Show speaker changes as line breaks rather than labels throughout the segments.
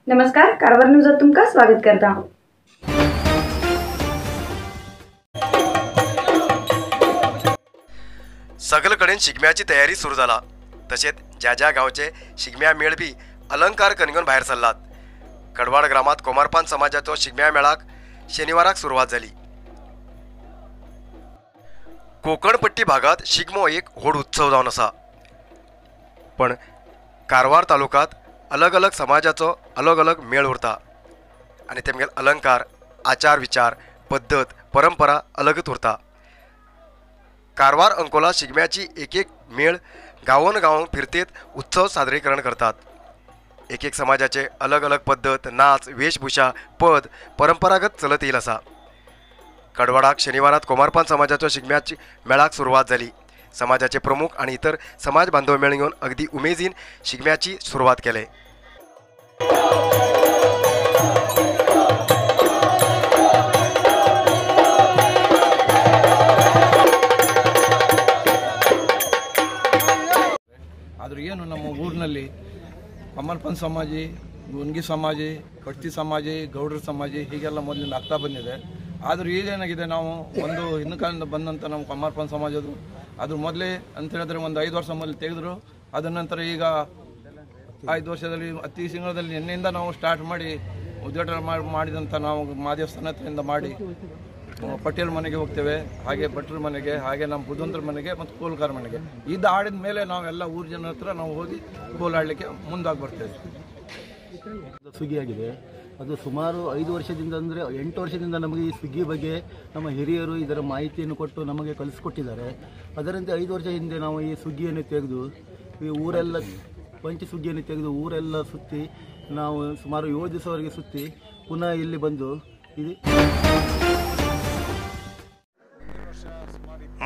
नमस्कार, कारवार न्यूजात तुमका स्वागत करता।
सगळे कडेन शिगम्याची तयारी सुरू जाला। तशेंच ज्या ज्या गांवचे शिगम्या मेळ बी अलंकार करून भायर सरलात। कडवाड ग्रामात कोमारपान समाजाचो शिगम्या मेळाक शनिवाराक सुरवात जाली। कोकणपट्टी भागात शिगमो एक व्हड उत्सव जावन आसा, पण कारवार तालुक्यात अलग अलग समाजाचो अलग अलग मेळ उरता आनी तेमगेले अलंकार, आचार विचार, पद्दत, परंपरा अलगच उरता। कारवार अंकोला शिगम्याची एक एक मेळ गांवोन गांव फिरतेत उत्सव सादरीकरण करतात। एक एक समाजाचे अलग अलग पद्दत, नाच, वेशभूषा, पद परंपरागत चलत येईल आसा। कडवाडाक शनिवारात कोमारपान समाजाचो शिगम्याची मेळाक सुरवात जाली। समाजाचे प्रमुख आणि इतर समाज बांधव मेळ घेवन अगदी उमेदीन शिगम्याची सुरवात केले।
ಆದರೂ ಏನು ನಮ್ಮ ಊರಿನಲ್ಲಿ ಕೊಮರ್ಪನ್ ಸಮಾಜಿ, ಗುನ್ಗಿ ಸಮಾಜಿ, ಕಟ್ತಿ ಸಮಾಜಿ, ಗೌಡ್ರ ಸಮಾಜಿ ಹೀಗೆಲ್ಲ ಮೊದಲಿಂದ ಆಗ್ತಾ ಬಂದಿದೆ. ಆದರೂ ಈಗೇನಾಗಿದೆ, ನಾವು ಒಂದು ಹಿಂದಿನ ಕಾಲದಿಂದ ಬಂದಂಥ ನಮ್ಮ ಕೊಮರ್ಪನ್ ಸಮಾಜದು ಅದ್ರ ಮೊದಲೇ ಅಂತ ಹೇಳಿದ್ರೆ ಒಂದು 5 ವರ್ಷ ಮೊದಲು ತೆಗೆದ್ರು. ಅದ ನಂತರ ಈಗ 5 ವರ್ಷದಲ್ಲಿ ಅತಿ ತಿಂಗಳಲ್ಲಿ ನಿನ್ನೆಯಿಂದ ನಾವು ಸ್ಟಾರ್ಟ್ ಮಾಡಿ ಉದ್ಘಾಟನೆ ಮಾಡಿದಂಥ ನಾವು ಮಹಾದೇವಸ್ಥಾನ ಹತ್ರದಿಂದ ಮಾಡಿ ಪಟೇಲ್ ಮನೆಗೆ ಹೋಗ್ತೇವೆ, ಹಾಗೆ ಭಟ್ರ ಮನೆಗೆ, ಹಾಗೆ ನಮ್ಮ ಬುದ್ಧಂತರ ಮನೆಗೆ ಮತ್ತು ಕೋಲ್ಕಾರ ಮನೆಗೆ. ಇದು ಆಡಿದ ಮೇಲೆ ನಾವೆಲ್ಲ ಊರು ಜನ ಹತ್ರ ನಾವು ಹೋಗಿ ಕೋಲಾಡಲಿಕ್ಕೆ ಮುಂದಾಗಿ ಬರ್ತೇವೆ.
ಸುಗ್ಗಿಯಾಗಿದೆ ಅದು ಸುಮಾರು 5 ವರ್ಷದಿಂದ, ಅಂದರೆ 8 ವರ್ಷದಿಂದ ನಮಗೆ ಈ ಸುಗ್ಗಿ ಬಗ್ಗೆ ನಮ್ಮ ಹಿರಿಯರು ಇದರ ಮಾಹಿತಿಯನ್ನು ಕೊಟ್ಟು ನಮಗೆ ಕಲಿಸಿಕೊಟ್ಟಿದ್ದಾರೆ. ಅದರಂತೆ 5 ವರ್ಷ ಹಿಂದೆ ನಾವು ಈ ಸುಗ್ಗಿಯನ್ನು ತೆಗೆದು ಈ ಊರೆಲ್ಲ ಪಂಚ ಸುಗ್ಗಿಯನ್ನು ತೆಗೆದು ಊರೆಲ್ಲ ಸುತ್ತಿ ನಾವು ಸುಮಾರು 7 ದಿವಸವರೆಗೆ ಸುತ್ತಿ ಪುನಃ ಇಲ್ಲಿ ಬಂದು ಇದು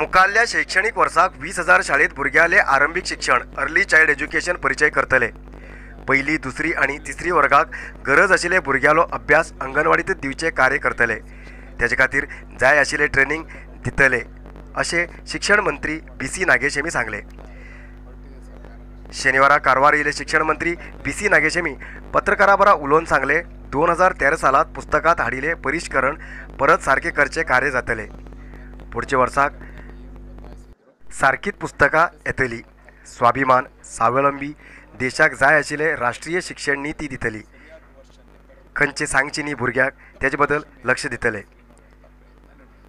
मुखाल्ल्या शैक्षणिक वर्साक 20,000 शाळेत भुरग्यांले आरंभिक शिक्षण, अर्ली चायल्ड एज्युकेशन परिचय करतले. पहिली, दुसरी आणि तिसरी वर्गाक गरज आशिल्ले भुरग्यांलो अभ्यास अंगणवाडींतच दिवचे कार्य करतले. तेजे खातीर जाय आशिल्ले ट्रेनिंग दितले अशें शिक्षण मंत्री बी सी नागेश हेमी सांगले. शनिवारा कारवार येयले शिक्षण मंत्री बी सी नागेश हेमी पत्रकारां बरा उलोवन सांगले, 2013 सालात पुस्तकांत हाडिल्लें परिष्करण परत सारकें करचें कार्य जातलें. पुढच्या वर्साक सारकीच पुस्तकां येतली. स्वाभिमान, स्वावलंबी देशाक जाय आशिल्ले राष्ट्रीय शिक्षण नीती दितली. खंयचे सांगची न्ही भुरग्यांक तेजे बद्दल लक्ष दितले.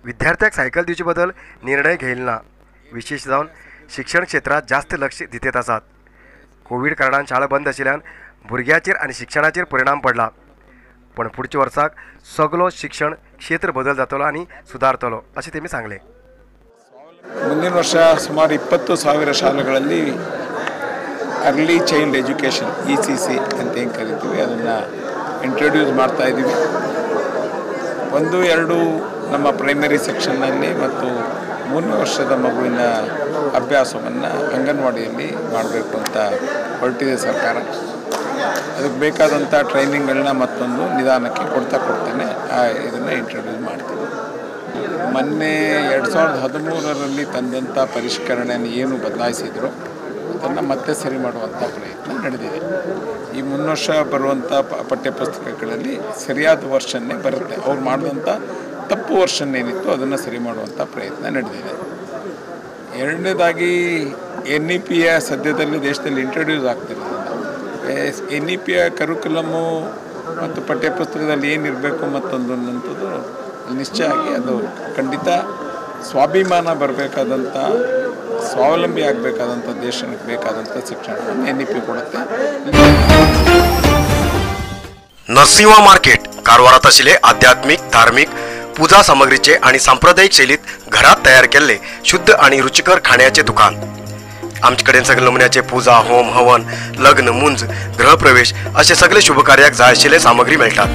विद्यार्थ्याक सायकल दिवचे बद्दल निर्णय घेयल ना. विशेष जावन शिक्षण क्षेत्रांत जास्त लक्ष दितेत आसात. कोवीड कारणान शाळा बंद आशिल्ल्यान भुरग्यांचेर आनी शिक्षणाचेर परिणाम पडला, पण पुढच्या वर्साक सगलो शिक्षण क्षेत्र बदल जातलो आनी सुदारतलो अशें तेमी सांगलें.
ಮುಂದಿನ ವರ್ಷ ಸುಮಾರು 20,000 ಶಾಲೆಗಳಲ್ಲಿ ಅರ್ಲಿ ಚೈಲ್ಡ್ ಎಜುಕೇಷನ್ ECC ಅಂತ ಏನು ಕರಿತೀವಿ ಅದನ್ನು ಇಂಟ್ರೊಡ್ಯೂಸ್ ಮಾಡ್ತಾಯಿದ್ದೀವಿ. 1, 2 ನಮ್ಮ ಪ್ರೈಮರಿ ಸೆಕ್ಷನ್ನಲ್ಲಿ ಮತ್ತು 3 ವರ್ಷದ ಮಗುವಿನ ಅಭ್ಯಾಸವನ್ನು ಅಂಗನವಾಡಿಯಲ್ಲಿ ಮಾಡಬೇಕು ಅಂತ ಹೊರಟಿದೆ ಸರ್ಕಾರ. ಅದಕ್ಕೆ ಬೇಕಾದಂಥ ಟ್ರೈನಿಂಗ್ಗಳನ್ನ ಮತ್ತೊಂದು ನಿಧಾನಕ್ಕೆ ಕೊಡ್ತಾ ಕೊಡ್ತಾನೆ ಇದನ್ನು ಇಂಟ್ರೊಡ್ಯೂಸ್ ಮಾಡ್ತೀವಿ. ಮೊನ್ನೆ 2013ರಲ್ಲಿ ತಂದಂಥ ಪರಿಷ್ಕರಣೆಯನ್ನು ಏನು ಬದಲಾಯಿಸಿದ್ರು ಅದನ್ನು ಮತ್ತೆ ಸರಿ ಮಾಡುವಂಥ ಪ್ರಯತ್ನ ನಡೆದಿದೆ. ಈ ಮುನ್ನೊರ್ಷ ಬರುವಂಥ ಪಠ್ಯಪುಸ್ತಕಗಳಲ್ಲಿ ಸರಿಯಾದ ವರ್ಷನ್ನೇ ಬರುತ್ತೆ. ಅವ್ರು ಮಾಡಿದಂಥ ತಪ್ಪು ವರ್ಷನ್ ಏನಿತ್ತು ಅದನ್ನು ಸರಿ ಮಾಡುವಂಥ ಪ್ರಯತ್ನ ನಡೆದಿದೆ. ಎರಡನೇದಾಗಿ NEPಯ ಸದ್ಯದಲ್ಲಿ ದೇಶದಲ್ಲಿ ಇಂಟ್ರೊಡ್ಯೂಸ್ ಆಗ್ತಿರೋದ್ರಿಂದ NEPಯ ಕರಿಕ್ಯುಲಮ್ಮು ಮತ್ತು ಪಠ್ಯಪುಸ್ತಕದಲ್ಲಿ ಏನಿರಬೇಕು ಮತ್ತೊಂದು ಅನ್ನೋಂಥದ್ದು ನಿಶ್ಚಯ ಆಗಿ ಅದು ಖಂಡಿತ ಸ್ವಾಭಿಮಾನ ಬರಬೇಕಾದಂಥ, ಸ್ವಾವಲಂಬಿ ಆಗಬೇಕಾದಂಥ ದೇಶಕ್ಕೆ ಬೇಕಾದಂಥ ಶಿಕ್ಷಣವನ್ನು NEP ಕೊಡುತ್ತೆ.
नरसिंहा मार्केट कारवारात आशिल्ले आध्यात्मिक, धार्मिक पूजा सामग्रीचे आणि सांप्रदायिक शैलीत घरात तयार केल्ले शुद्ध आणि रुचिकर खाण्याचे दुकान. आमचे कडेन सगळे नमुन्याचे पूजा, होम, हवन, लग्न, मुंज, गृहप्रवेश असे सगळे शुभकार्याक जाय आशिल्ले सामग्री मेळटात.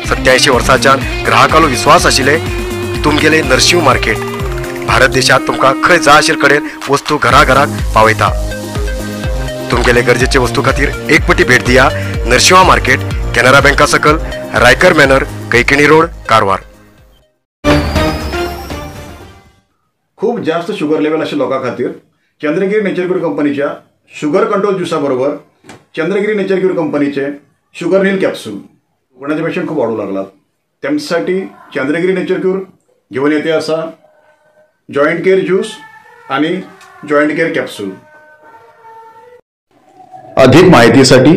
87 वर्सांच्यान ग्राहकालो विश्वास आशिल्ले तुमगेले नरसिंह मार्केट भारत देशात तुमकां खंय जाय आशिल्ले कडेन वस्तू घरा घराक पावयता. तुमगेले गरजेचे वस्तू खातीर एक पटी भेट दिया नरसिंहा मार्केट, केनरा बँका सकल, रायकर मॅनर, कैकिणी रोड, कारवार.
खूप जास्त शुगर लेवल आशिल्ल्या लोकां खातीर चंद्रगिरी नेचर क्यूर कंपनीच्या शुगर कंट्रोल ज्युसा बरोबर चंद्रगिरी नेचर क्यूर कंपनीचे शुगर नील कॅप्सूल. कोणाचे पेशंट खूब वाडूं लागलात तेमसाठी चंद्रगिरी नेचर क्यूर घेवन येते आसा जॉयंट केअर ज्यूस आणि जॉयंट केअर कॅप्सूल. अधिक माहितीसाठी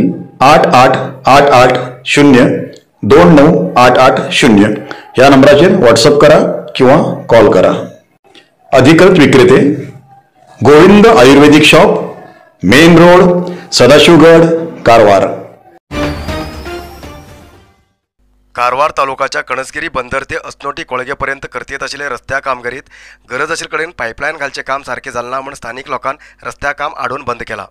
8 8 8 8 0 2 9 8 8 0 या नंबराचेर व्हॉट्सअप करा किंवा कॉल करा. अधिकृत विक्रेते Govind Ayurvedic shop, main road, Sadashivgad, Karwar.
Karwar तालुकाच्या Kanasgiri बंदर ते असनोटी कोळगेपर्यंत करत आशिल्ले रस्त्या कामगिरीत गरज आशिल्ले कडेन पायपलायन घालचें काम सारकें जालें ना म्हूण स्थानीक लोकांन रस्त्या काम आडोवन बंद केलां.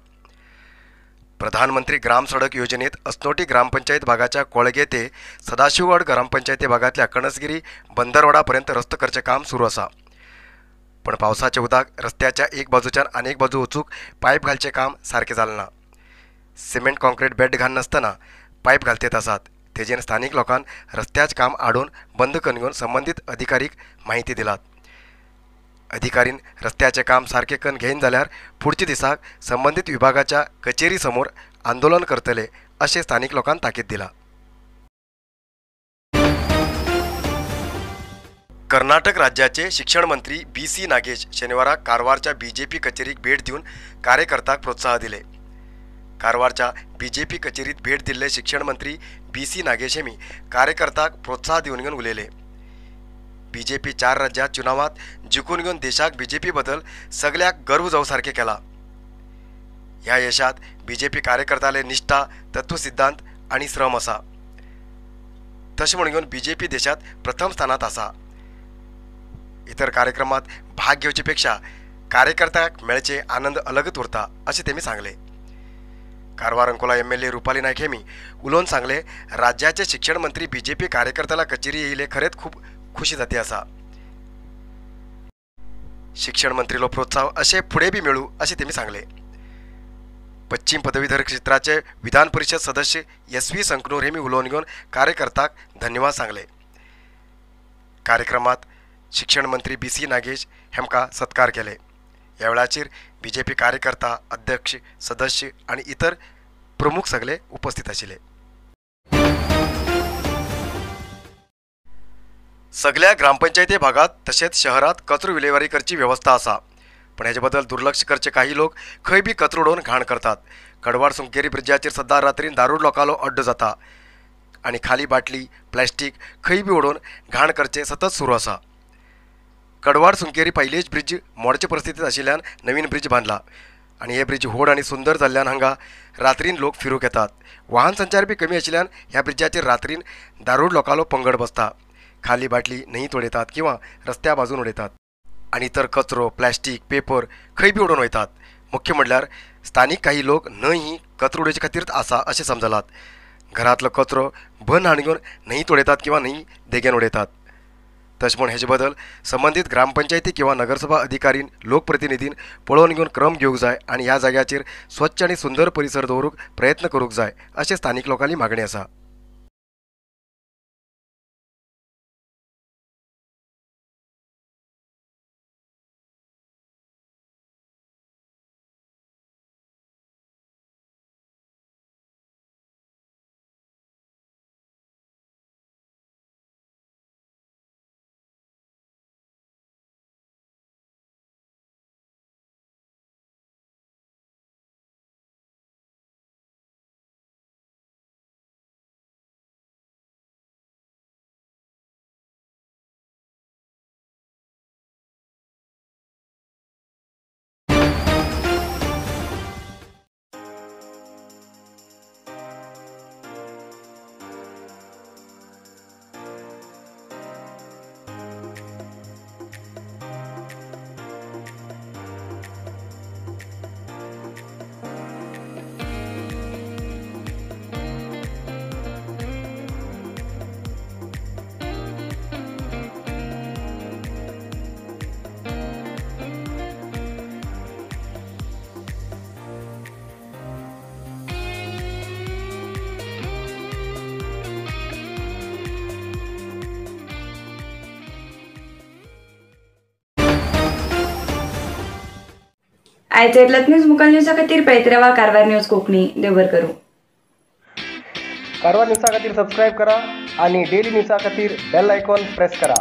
प्रधानमंत्री ग्राम सडक योजनेत असनोटी ग्रामपंचायत भागाच्या कोळगे ते सदाशिवगड ग्रामपंचायती भागांतल्या कणसगिरी बंदरवाडापर्यंत रस्तो करचें काम सुरू आसा. पण पावसाचें उदक रस्त्याच्या एक बाजूच्यान आनी एक बाजू वचूंक पायप घालचें काम सारकें जालें ना. सिमेंट कॉन्क्रीट बेड घालनासतना पायप घालतेत आसात. तेजेन स्थानीक लोकांन रस्त्याचें काम आडोवन बंद करून घेवन संबंदीत अधिकारीक माहिती दिलात. अधिकारीन रस्त्याचें काम सारकें करून घेयन जाल्यार फुडच्या दिसाक संबंदीत विभागाच्या कचेरी समोर आंदोलन करतले अशें स्थानीक लोकांन ताकीद दिला. कर्नाटक राज्याचे शिक्षण मंत्री बी.सी. नागेश शनिवाराक कारवारच्या बीजेपी कचेरीक भेट दिवन कार्यकर्त्यांक प्रोत्साहन दिले. कारवारच्या बीजेपी कचेरीत भेट दिल्ले शिक्षण मंत्री बी.सी. नागेश हेमी कार्यकर्त्यांक प्रोत्साहन दिवन घेवन उलयले. बीजेपी 4 राज्यात चुनावात जिखून घेवन देशाक बीजेपी बद्दल सगळ्याक गर्व जावं सारकें केला. ह्या यशात बीजेपी कार्यकर्त्याले निष्ठा, तत्वसिद्धांत आनी श्रम आसा. तशें म्हूण घेवन बीजेपी देशात प्रथम स्थानात आसा. इतर कार्यक्रमात भाग घेवचे पेक्षा कार्यकर्त्याक मेळचे आनंद अलगच उरता अशें तेमी सांगले. Karwar Ankola MLA Rupali Naik हेमी उलोवन सांगले, राज्याचे शिक्षण मंत्री बीजेपी कार्यकर्त्याला कचेरी येयले खरेंच खूब खुशी जाती आसा. शिक्षण मंत्रीलो प्रोत्साहन अशें फुडें बी मेळूं अशें तेमी सांगले. पश्चिम पदवीधर क्षेत्राचे विधान परिषद सदस्य एस.व्ही. संकनूर हेमी उलोवन घेवन कार्यकर्त्याक धन्यवाद सांगले. कार्यक्रमात शिक्षण मंत्री बी.सी. नागेश हेमका सत्कार केले. ह्या वेळाचेर बीजेपी कार्यकर्ता, अध्यक्ष, सदस्य आनी इतर प्रमुख सगळे उपस्थित आशिल्ले. सगळ्या ग्रामपंचायती भागात तशेंच शहरात कचरो विलेवारी करची व्यवस्था आसा, पण हेजे बद्दल दुर्लक्ष करचे काही लोक खंय बी कचरो उडोवन घाण करतात. कडवाड सुंकेरी ब्रिजाचेर सद्दां रात्रीन दारूड लोकांलो अड्डो जाता आनी खाली बाटली, प्लास्टीक खंय बी उडोवन घाण करचें सतत सुरू आसा. कडवाड सुंकेरी पयलीच ब्रिज मोडचे परिस्थितीत आशिल्ल्यान नवीन ब्रिज बांदला आनी हे ब्रिज व्हड आनी सुंदर जाल्ल्यान हांगा रात्रीन लोक फिरूंक येतात. वाहन संचार बी कमी आशिल्ल्यान ह्या ब्रिजाचेर रात्रीन दारूड लोकांलो पंगड बसता. खाली बाटली न्हंयेंत उडयतात किंवा रस्त्या बाजून उडयतात आनी इतर कचरो, प्लास्टीक, पेपर खंय बी उडोवन वयतात. मुख्य म्हणल्यार स्थानीक काही लोक न्हंय ही कचरो उडोवचे खातीरच आसा अशें समजलात. घरांतलो कचरो बंद हाडून घेवन न्हंयेंत उडयतात किंवा न्हंय देगेन उडयतात. तशें म्हूण हेजे बदल संबंदीत ग्रामपंचायती किंवा नगरसभा अधिकारीन, लोकप्रतिनिधीन पळोवन घेवन क्रम घेवंक जाय आनी ह्या जाग्याचेर स्वच्छ आनी सुंदर परिसर दवरूंक प्रयत्न करूंक जाय अशें स्थानीक लोकांली मागणी आसा.
आयचे न्यूज मुखाल न्यूजा खातीर पळयत रावा कारवार न्यूज कोंकणी. देव बरें करूं.
कारवार न्यूजा खातीर सबस्क्रायब करा आनी डेली न्यूजा खातीर बेल आयकॉन प्रेस करा.